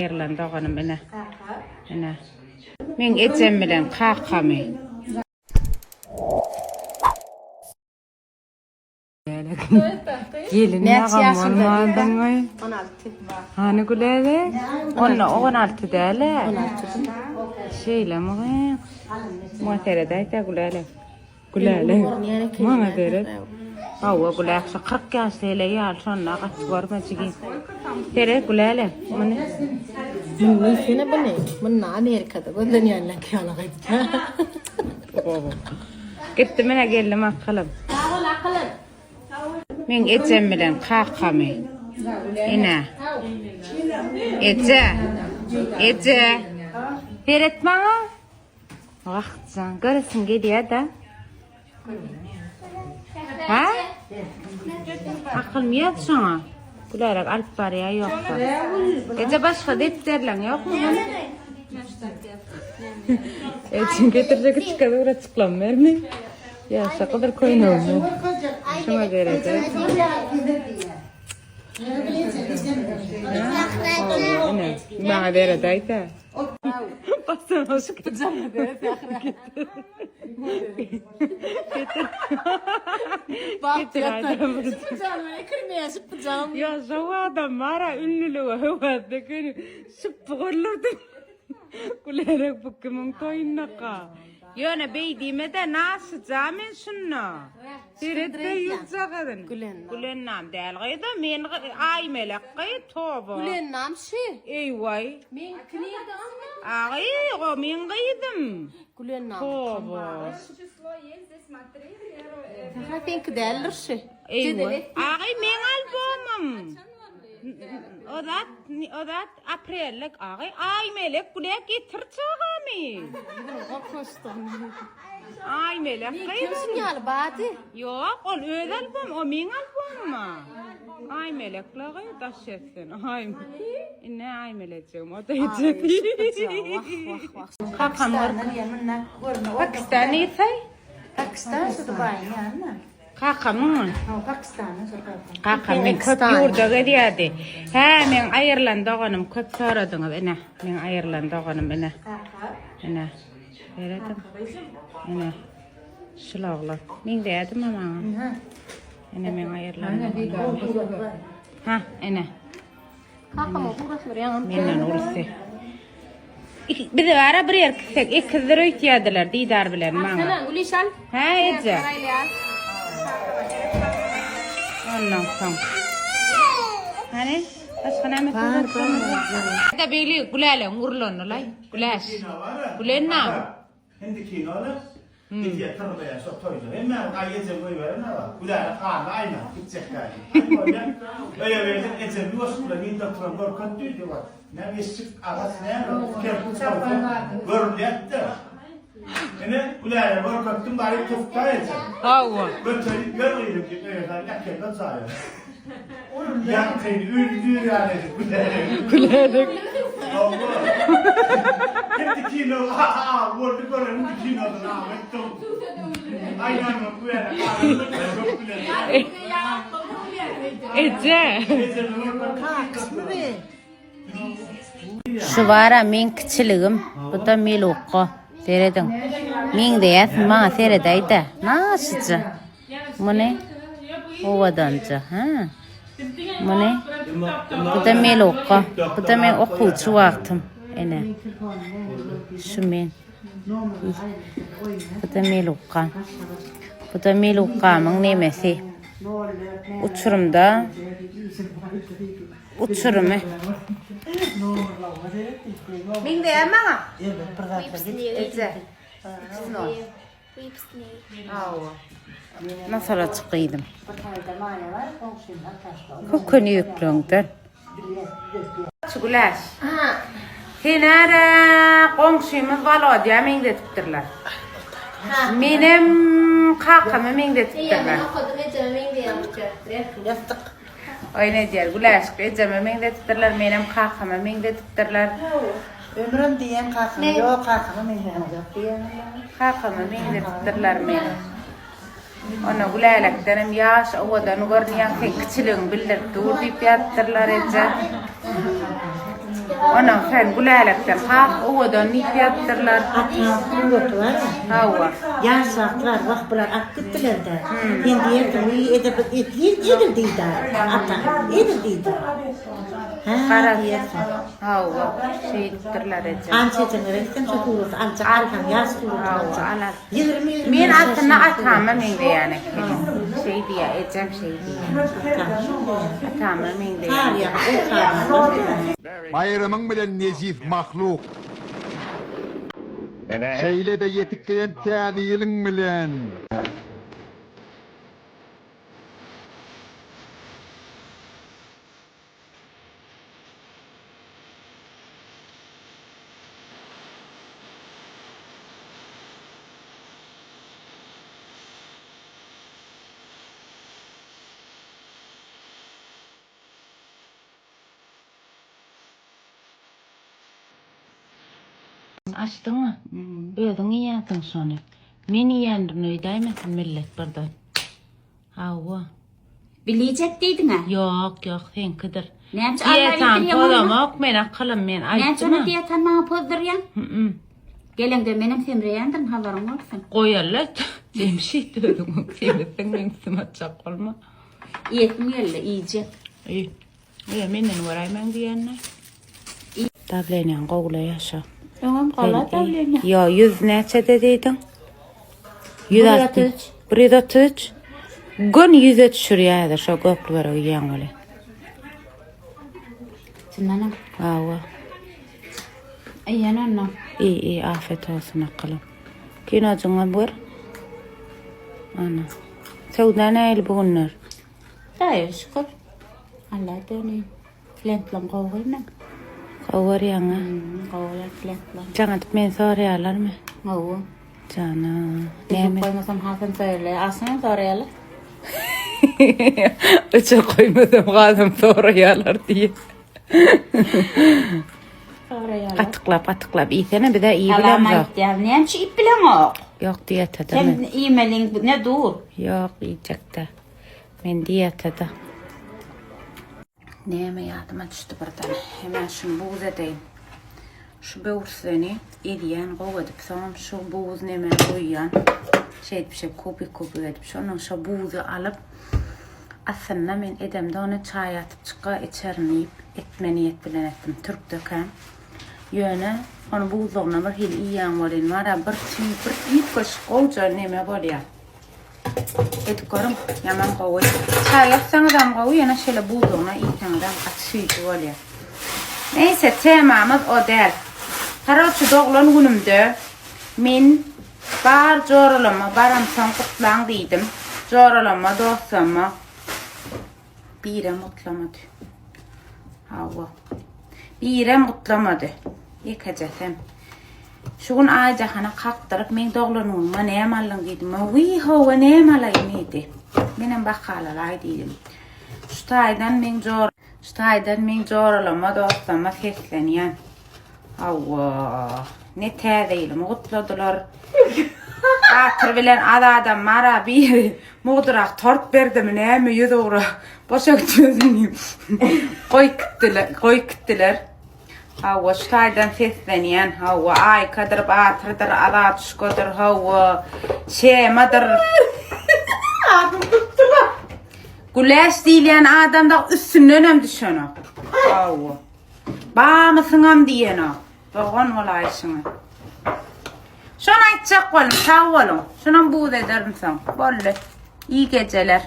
Aýrylan doganym ine. Ine. Meň ejem bilen kakamy. Gelin ýagam bolmadyňmy? 16. Hany Gülälek? Onda 16 däl-ä. Şeýlemi gyz? Muňa seredäýdä Gülälek. Gülälek. Maňa seret. Hawa Gülälek şu 40 ýaşly hele ýaly şonda gaty görme jigim. Seret Gülälek muny. Muny diýsene buny. Munda Amerikada gözlenýänler ýaly gaýtsa. Gitdi mine geldim akylym. Sag bol akylym. Meň ejem bilen kakamy. Ine. Eje. Eje. Seret maňa. Wah jan, göresiň gelýä-dä. Hä? Akylmy ýaz şoňa. Gülälek alyp barýa ýoksa. Eje başga depderleň ýokmy hany? Ejem getirjek kiçika suratjyklam bermi? Ýaşa gyzyl köýnegimi. Şuňa gerek. Ine, maňa beredäýdä. Basana şu Getir. Getir adam. Ya şu adam var ha ünlülüğe höwesde köni şıppı görülürdü. Gülerek bu kimin toýundaka. Ýöne beý diýme-de naşyja men şunda. Seret-de ýüzjagazyny. Gülennam däl gyz-a, men Aýmelek gyz, toba. Gülennam şi. Eý-waý. Meňki nirde onda? A gyz, o meň gyzym. Gülennam. Toba. Sähra seňki däldir şi. Eý-waý. A gyz, meň albomym. O zat, o zat aprellik agy. Aýmelek gülä getir çagamy. Aýmelek gyz. Kim ýaly bady? Ýok, ol öz albom, o meň albomym. Aýmelek lagy daş etsin. Aý. Ine Aýmelejigim, o da ejesi. Kakam Pakistan nirse? Pakistan şu Dubaýyň ýanynda. Kakamyňmy? Hawa, Pakistanda şol kakam. Kakam men köp ýurda gezýärdi. Hä, meň aýrylan doganym köp soradyňyz, ine, meň aýrylan doganym, ine. Kaka. Ine. Serediň. Ine. Şul oglan. Meňzeýädimi maňa? Ine meň aýrylan doganym. Ha, ine. Kakamyň suratlary ýaňam. Menden ulusy. Bizi bara bir ýer gitsek ekizdir öýtýärdiler Didar bilen maňa. Alsana Gülişan. Hä eje. Ondan soň. Hany başga näme Bar, bar. Da beýle Gülälegiň urlanylaý. Güläş. Gülenam. Hindi kinoly gidýär tyrlaýar şo toýda. Hemmämiz aý ejem goýberen aba. Gülälek hally aýlanyp gitjek däl. Aý bolýa. Öýe geldik ejem ýuwaş bilen ýyndap oturan görkezdi diýdi. Näme eşik agaç näme kerpiç bolsa görünýärdi. Ine Gülälegi görkezdim baryp tutdy ejem. Hawa. Göterip ýör gyzym diýip öýe salyp äkeldi jaýa. Ýaňky öldür ýaly edip Gülälek. Gülälek. Hawa. Hindi kino ha boldy gören hindi kinodan aw etdim. Aýnanyň Gülälek çok bilen. Eje. Kakasmy be? Şu bara meň kiçiligim, bu-da Melukga. Serediň. Meňzeýäsmi maňa seredäý-dä. Naşyja. Muny owadanja, hä? Muny bu-da Melukga. Bu-da meň okuwçy wagtym. Ene. Şu men. Bu-da Melukga. Bu-da Melukgamyň nemesi. Uçurymda uçurymy. Meňzeýär maňa. Eje. Masalajyk gyzym. Kökeni ýükleňden. Güläş. Senara goňşymyz Wolodýa meňzedipdirler. Menem kakama meňzedipdirler. Oýun edýär. Güläşik ejeme meňzedipdirler, menem kakama meňzedipdirler. Ömürem diýen kakam ýok, kakama meňzäňok diýen. Kakama meňzedipdirler meni. Onda Gülälekdenem ýaş, owadan görünýäň, seň kiçiligiň bildirip dur diýip ýazypdyrlar eje. Onam sen Gülälekden has owadan diýip ýazypdyrlar. Ataň suraty bar. Hawa. Ýaş wagtlar wah bular alyp gitdiler-dä. Sen diýerdiň, wiý edil bir etli edil diýdi ata. Edil diýdi. Hä diýersiň. Hawa, şeýdipdirler eje. Ança ejeňlere gitsem şo suraty aljak alsaň ýaş suratyny aljak. 20 25 Men aslynda atama meňzeýän ekenim. Şeý diýýär, ejem şeý diýýär. Atama meňzeýän. Baýramyň bilen nejis mahluk. Şeýle-de ýetip gelen Täze ýylyň bilen. Açdyňmy? Özüň iýensiň şony. Men iýendirin öýdäýmesin millet birden. Hawa. Bilijek diýdiň-ä? Ýok, ýok, seňkidir. Näçe Alla Diýetan bildirýäň ony? pozamok men akylym men Näçe aýtdym. ony diýetan maňa pozdurýaň? Geleňde menem semreýändirin habaryň bolsun. Goýalla Jemşit özüň semizsiň meň üstüme atjak bolma. Iýesim geldi, iýjek. Iý. Ýa menden göräýmäň diýenler. Dawleniýaň gowula ýaşa. Öňem gala dawleniýa. Ýo, 100 näçede diýdiň? 163. 133. Gün 100-e düşürýär häzir şo gökli börek iýýäň weli. Çyndanam. Hawa. Iýen onda. Iý, iý, afet olsun akylym. Kinojyňam gör. Ana. Söwda nähili bu günler? Hudaýa şükür. Alla döneýin. Klientlerim gowy görmeň. Gowy görýäň-ä? Gowy görýän klientlerim. Jaň edip meni soraýarlarmy? Hawa. Jana. Näme? Goýmasam hasam soraýarlar. Aslynda soraýarlar. Öçür goýmasam hasam soraýarlar diýip. Soraýarlar. Gatyklap gatyklap iýsene bize iýip Salam bilemzok. aýtýar. Näme üçin iýip bileňok? Ýok diýetada Sen men. iýmeliň ne dur? Ýok iýjekde. Men diýetada. Näme ýadyma düşdi birden. Hemen şuny buz edeýin. Şu böwürsleni ezýän gowy edip, soňam şu buz nemä guýýan. Şeýdip şeýdip kubik kubik edip, şondan şo buzy alyp aslynda men edemde ony çaý atyp çyka içerin diýip etme niýet bilen etdim türkdekäm. Ýöne ony buzlugyna bir hili iýýän welin bar-a bir tüý bir üýtgeşik gowja neme bolýar. Edip görüň, ýaman gowy. Çaý ýatsaňyzam gowy, ýöne şeýle buzlugyna iýseňizem gaty süýji bolýar. Neýse, temamyz o däl. Karoçi doglan günümde men bar joralama baramsoň gutlaň diýdim. Joralama, dostlama. Birem gutlamady. Hawa. Birem gutlamady. Ýekejesem. Şu gün Aýjahana kakdyryp, meň doglan günüme näme aldyň diýdim. Wiý, hawa, näme alaýyn diýdi. Menem bakalalaý diýdim. Şu taýdan meň jor Şu taýdan meň joralama, dostlama seslenýän. Hawa. Ne täze ýylymy gutladylar. Batyr bilen Azadam mara biri mugdurak tort berdimi näme ýüzugra boşa gitmesin diýip goýup gitdiler, goýup gitdiler. Hawa, şu taýdan seslenýän. Hawa, Aýkadyr, Batyrdyr, Azatuşkadyr, hawa, Şemadyr. Adyny tutdular. Güläş diýilýän adam da üstündenem düşenok. Hawa. Bamysyňam diýenok. Dogan bolaýşyňa. Şony aýtjak boldum. Sag boluň. Şunam buz ederin soň. Boldy. Iyi geceler.